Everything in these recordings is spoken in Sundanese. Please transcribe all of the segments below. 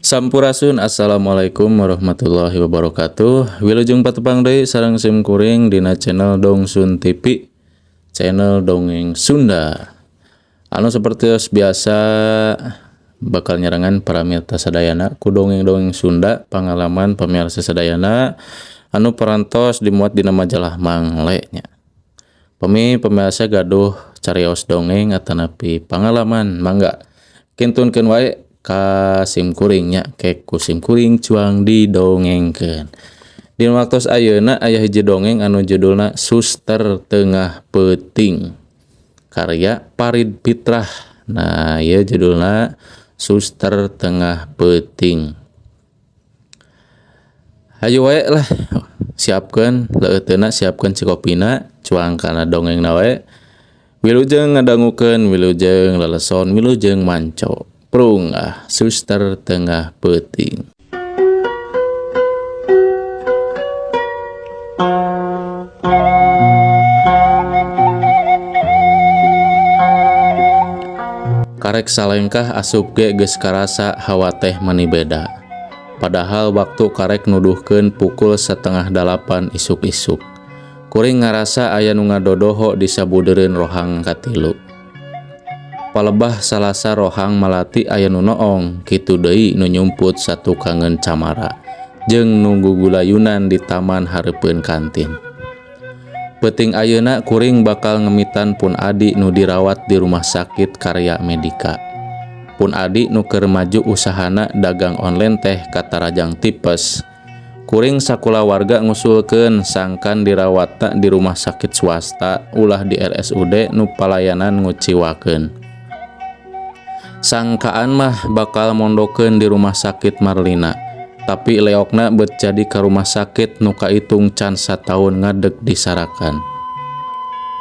Sampurasun, assalamualaikum warahmatullahi wabarakatuh. Wilujeng patepang deui sareng sim kuring dina channel Dongsun TV, channel dongeng Sunda. Anu seperti biasa bakal nyarengan para pamirsa sadayana ku dongeng-dongeng Sunda, pengalaman pamirsa sadayana anu parantos dimuat dina majalah Mangle nya. Pami pemirsa gaduh carios dongeng atanapi pengalaman, mangga kintunkeun wae ka sim kuring nya, ke ku sim kuring cuang didongengkeun. Dina waktos ayeuna aya hiji dongeng anu judulna Suster Tengah Peuting, karya Farid Fitrah. Nah, ieu judulna Suster Tengah Peuting. Hayu wae lah, siapkeun leuteuna, siapkeun cikopina, cuang kana dongengna wae. Wilujeng ngadangukeun, wilujeng leleson, wilujeng manco. Prung ah, Suster Tengah Peuting. Karek salengkah asup ge geus karasa hawa teh mani beda. Padahal waktu karek nuduhkeun pukul 7.30 isuk-isuk. Kuring ngarasa aya nu ngadodoho di sabudeureun rohang katilu. Palebah salasa rohang malati aya nu noong, kitu deui nu nyumput satukangeun camara jeung nu gugulayunan di taman hareupeun kantin. Peuting ayeuna kuring bakal ngemitan pun adi nu dirawat di rumah sakit Karya Medika. Pun adi nu keur maju usahana dagang online teh katarajang tipes. Kuring sakulawarga ngusulkeun sangkan dirawatna di rumah sakit swasta ulah di RSUD nu palayanan nguciwakeun. Sangkaan mah bakal mondokeun di rumah sakit Marlina, tapi leokna bet jadi ka rumah sakit nu kaitung can sataun ngadeg disarakan.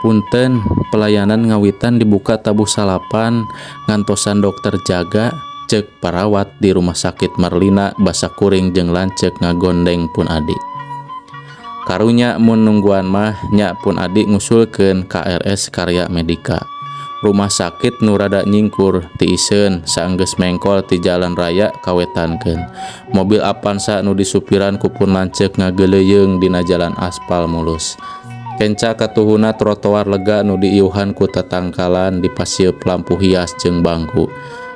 Punten, pelayanan ngawitan dibuka tabuh salapan ngantosan dokter jaga, cek parawat di rumah sakit Marlina basa kuring jeung lanceuk ngagondeng pun adi. Karunya mun nungguan mah nya pun adi ngusulkeun ka RS Karya Medika. Rumah sakit nu rada nyingkur tiiseun saenggeus mengkol ti jalan raya kawetankeun. Mobil Avanza nu disupiran ku pun lanceuk ngageleuyeung dina jalan aspal mulus. Kenca katuhuna trotoar lega nu diiuhan ku tatangkalan dipasieup lampu hias jeung bangku.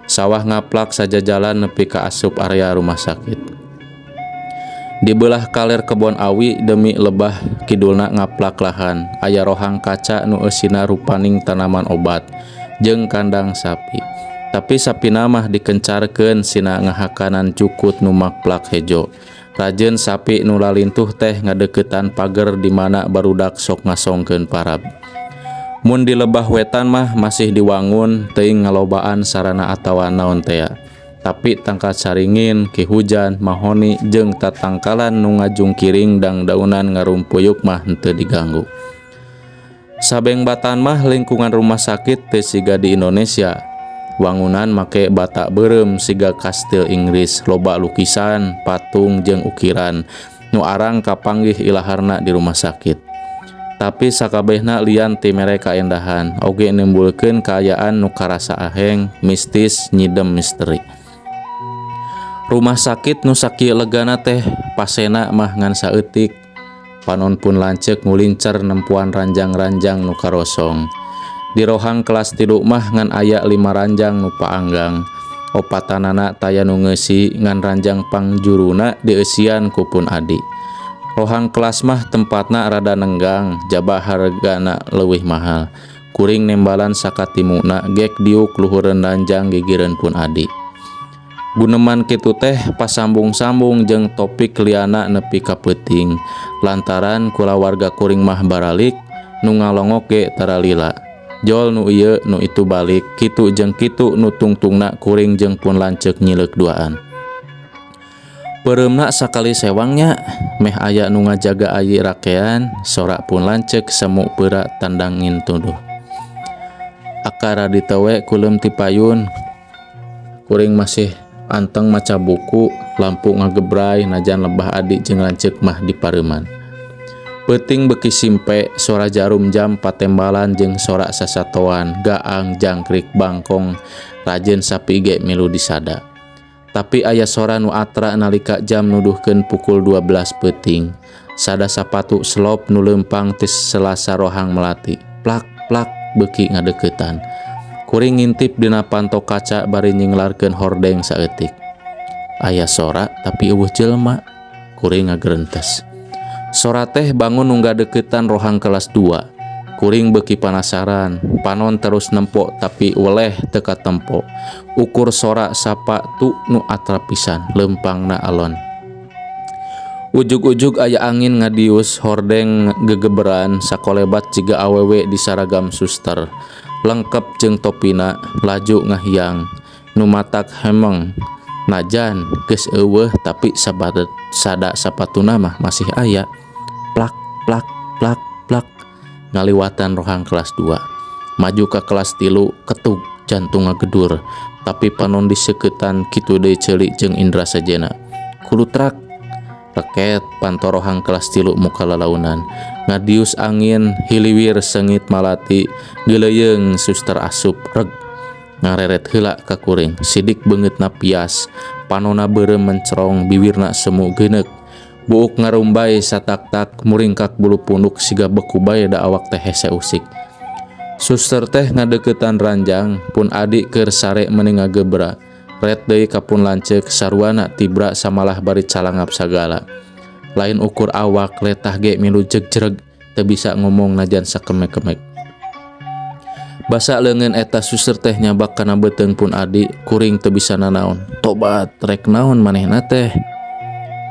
Sawah ngaplak sajajalan nepi ka asup area rumah sakit. Di beulah kaler kebon awi demi lebah kidulna ngaplak lahan, aya rohang kaca nu eusina rupaning tanaman obat jeung kandang sapi. Tapi sapina mah dikencarkeun sina ngahakanan cukut nu makplak hejo. Rajeun sapi nu lalintuh teh ngadeuketan pager di mana barudak sok ngasongkeun parab. Mun di lebah wetan mah masih diwangun teuing ngalobaan sarana atawa naon tea. Tapi tangkal caringin, ki hujan, mahoni jeung tatangkalan nu ngajungkiring dangdaunan ngarumpuyuk mah henteu diganggu. Sabeng batan mah lingkungan rumah sakit teu siga di Indonesia. Wangunan make bata beureum siga kastil Inggris, loba lukisan, patung jeung ukiran nu arang kapanggih ilaharna di rumah sakit. Tapi sakabehna lian ti mere kaendahan, oge nimbulkeun kaayaan nu karasa aheng, mistis, nyidem misteri. Rumah sakit nu sakieu legana teh pasena mah ngan saeutik. Panon pun lanceuk ngulincer nempuan ranjang-ranjang nu karosong. Di rohang kelas 3 mah ngan aya 5 ranjang nu paanggang. Opatanana taya nu ngeusi ngan ranjang pangjuruna dieusian ku pun adi. Rohang kelas mah tempatna rada nenggang, jaba hargana leuwih mahal. Kuring nembalan sakatimuna gek diuk luhureun ranjang gigireun pun adi. Guneman kitu teh pasambung-sambung jeung topik liana nepi ka peuting. Lantaran kulawarga kuring mah baralik, nu ngalongok ge taralila. Jol nu ieu nu itu balik, kitu jeung kitu nu tungtungna kuring jeung pun lanceuk nyileuk duaan. Peureumna sakali sewangnya, meh aya nu ngajaga ayi rakean, sora pun lanceuk semu peura tandangin tuduh. Akara ditewe kulem ti payun, kuring masih anteng maca buku, lampu ngagebray najan lebah adi jeung lanceuk mah di pareuman. Peuting beuki simpe, sora jarum jam patembalan jeung sora sasatoan, gaang, jangkrik, bangkong, rajeun sapi ge milu disada. Tapi aya sora nu atra nalika jam nuduhkeun pukul 12 peuting. Sada sapatu selop nu leumpang ti selasa rohang melati. Plak plak beuki ngadeuketan. Kuring ngintip dina panto kaca bari nyinglarkeun hordeng saeutik. Aya sora tapi euweuh jelema. Kuring ngagerentes. Sora teh bangun nu ngadeukeutan rohang kelas 2. Kuring beuki panasaran, panon terus nempo tapi weleh teu katempo. Ukur sora sapatu nu atra pisan, leumpangna alon. Ujug-ujug aya angin ngadius hordeng gegeberan sakolebat jiga awewe di saragam suster. Lengkep jeung topina, laju ngahiang, nu matak hemeng. Najan geus euweuh tapi sada sapatuna mah masih aya. Plak plak plak plak ngaliwatan rohang kelas 2. Maju ka kelas 3, ketug jantung ngagedur, tapi panon diseukeutan kitu deui ceuli jeung indra sejenna. Kulutrak reket panto rohang kelas 3 muka lalaunan. Ngadius angin hiliwir seungit malati geuleuyeung suster asup reg ngareret heula ka kuring. Sidik beungeutna pias, panona beureum mencerong, biwirna semu geuneuk. Buuk ngarumbay satak-tak muringkak bulu punduk siga beku bae da awak teh hese usik. Suster teh ngadeuketan ranjang, pun adi keur sare meuni ngagebra. Ret deui ka pun lanceuk saruana tibra samalah bari calangap sagala. Lain ukur awak letah ge milu jegjreg teu bisa ngomong najan sakemek-kemek. Basa leungeun eta suster teh nyabak kana beuteung pun adi, kuring teu bisa nanaon. Tobat rek naon manehna teh?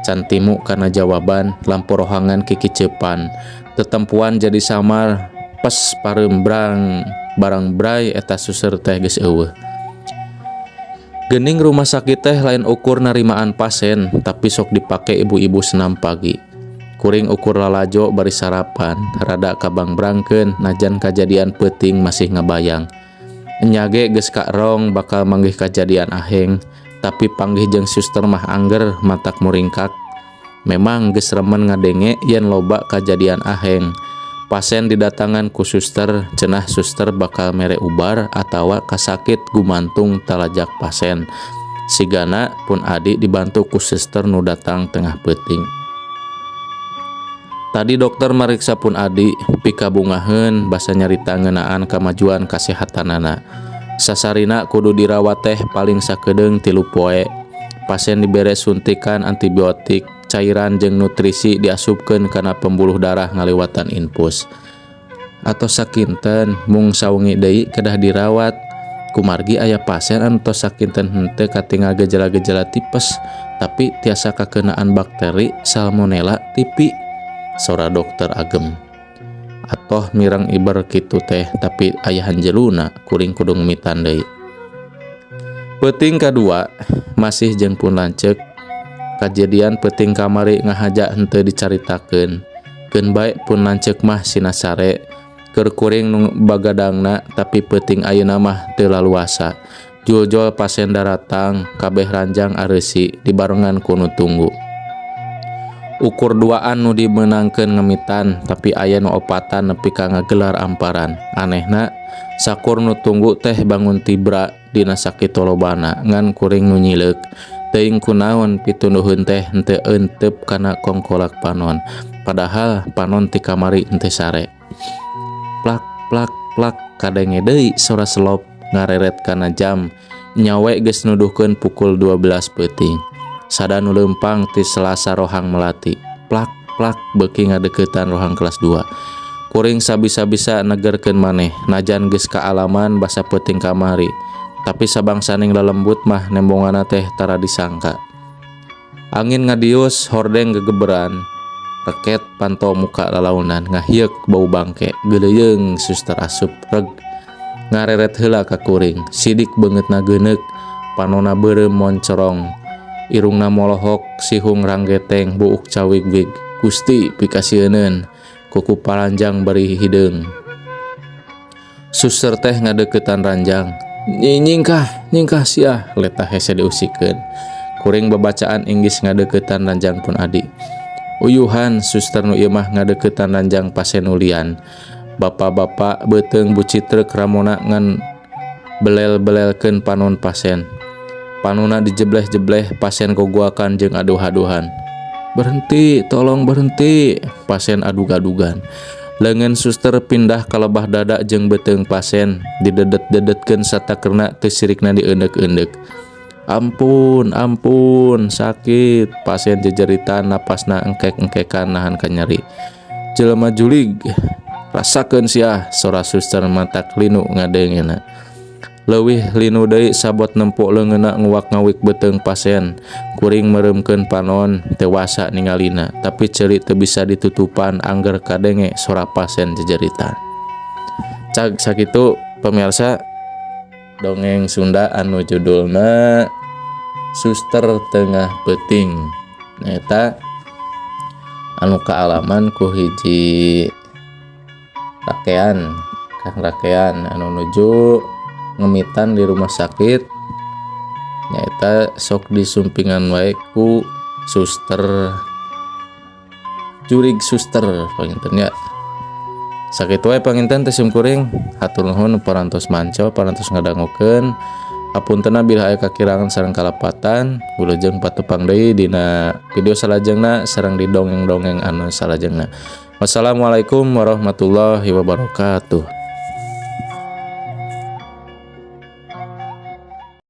Can timu kana jawaban, lampu rohangan kikicepan. Tetempuan jadi samar, pes parembrang barang bray eta suster teh geus euweuh. Geuning rumah sakit teh lain ukur narimaan pasien, tapi sok dipake ibu-ibu senam pagi. Kuring ukur lalajo bari sarapan, rada kabangbrangkeun najan kajadian peuting masih ngabayang. Enya ge geus kaerong bakal manggih kajadian aheng, tapi panggih jeung suster mah angger matak muringkak. Memang geus remen ngadenge yen loba kajadian aheng. Pasien didatangan ku suster, cenah suster bakal mere ubar atawa kasakit gumantung talajak pasien. Sigana pun adi dibantu ku suster nu datang tengah peuting. Tadi dokter mariksa pun adi, pikabungaheun basa nyarita ngeunaan kamajuan kasehatanana. Sasarina kudu dirawat teh paling sakedeung 3 poe. Pasien dibere suntikan antibiotik, cairan jeung nutrisi diasupkeun kana pembuluh darah ngaliwatan infus. Atos sakinten mung sawengi deui kedah dirawat. Kumargi aya pasien anu tos sakinten henteu katingal gejala-gejala tipes, tapi tiasa kakeunaan bakteri Salmonella typhi. Sora dokter agem. Atoh mireng iber kitu teh, tapi aya hanjeluna kuring kudu ngemitan deui. Peuting kadua masih jeung pun lanceuk. Kajadian peuting kamari ngahaja henteu dicaritakeun. Keun bae pun lanceuk mah sina sare. Keur kuring nu bagadangna, tapi peuting ayeuna mah teu laluasa. Juljol pasien daratang, kabeh ranjang areusi dibarengan ku nu tunggu. Ukur duaan nu dimeunangkeun ngemitan, tapi aya nu opatan nepi ka ngagelar amparan. Anehna, sakur nu tunggu teh bangun tibra dina sakitu lobana, ngan kuring nu nyileuk. Teuing kunaon pitunduheun teh henteu euteup kana kongkolak panon. Padahal panon ti kamari henteu sare. Plak plak plak kadenge deui sora selop ngareret kana jam. Nyawe geus nuduhkeun pukul 12 peuting. Sada nu leumpang ti selasa rohang melati. Plak plak beuki ngadeuketan rohang kelas 2. Kuring sabisa-bisa negerkeun maneh, najan geus kaalaman basa peuting kamari. Tapi sabangsaning lelembut mah nembonganna teh tara disangka. Angin ngadius, hordeng gegeberan. Reket panto muka lalaunan, ngahieuk bau bangke, geuleuyeung suster asup reg. Ngareret heula ka kuring, sidik beungeutna geuneuk, panona beureum moncorong. Irungna molohok, sihung ranggeteng, buuk cawigwig. Gusti pikasieuneun, kuku paranjang bari hideung. Suster teh ngadeuketan ranjang. Nyingkah, nyingkah sia, letah hese diusikeun. Kuring babacaan inggis ngadeuketan ranjang pun adi. Uyuhan suster nu ieu mah ngadeuketan ranjang pasien nu lian. Bapak-bapak beuteung bucitreuk ramona ngan belel-belelkeun panon pasien. Panonna dijebleh-jebleh, pasien gogoakan jeung aduh-aduhan. Berhenti, tolong berhenti, pasien adug-adugan. Leungeun suster pindah ka lebah dada jeung beuteung pasien, didedet-dedetkeun satakerna teu sirikna dieundek-eundek. Ampun, ampun, sakit, pasien jejeritan napasna engkek-engkekan nahan kanyeri. Jelema jurig, rasakeun sia, sora suster matak linu ngadengena. Leuwih linu deui sabot nempo leungeunna nguak-ngawik beuteung pasien. Kuring meureumkeun panon teu wasa ningalina, tapi ceuli teu bisa ditutupan angger kadenge sora pasien jejeritan. Cag sakitu pemirsa dongeng Sunda anu judulna Suster Tengah Peuting. Nyaeta anu kaalaman ku hiji rakean, Kang Rakean anu nuju ngemitan di rumah sakit, nyaeta sok disumpingan wae ku suster jurig suster panginten nya. Sakitu wae panginten teh simkuring, hatur nuhun parantos manco, parantos ngadangukeun. Hapunten bila aya kakirangan sareng kalepatan. Wilujeng patepang deui dina video salajengna sareng di dongeng-dongeng anu salajengna. Wassalamualaikum warahmatullahi wabarakatuh.